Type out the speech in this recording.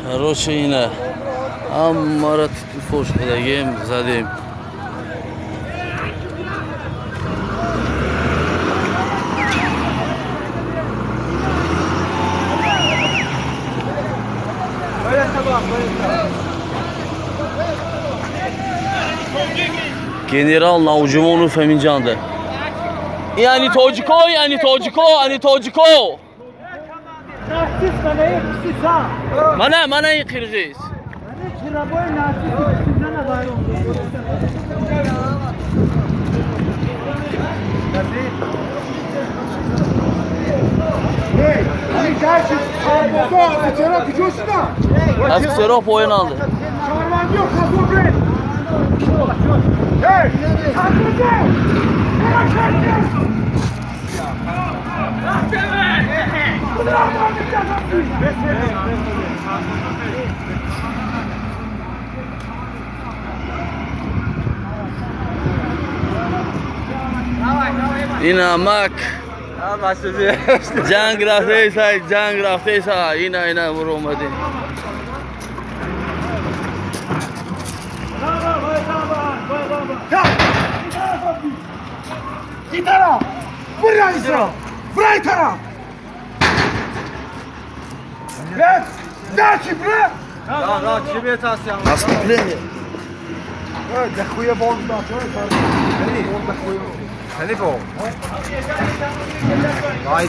Короче, ина ҳамаро титу фош кардагем, задем. Генерал Навҷувонов ҳаминҷанда. Яъни тоҷико, яъни тоҷико, ани тоҷико. Мана, мана ин қирғиз. Офицерҳо поёнанд. Ина мак ҷанг рафтеса, ҷанг рафтеса, ина ина буромадем. Итара! Брайса! Брайтара! Дальше, бля! Наступление. Да хуя бог да,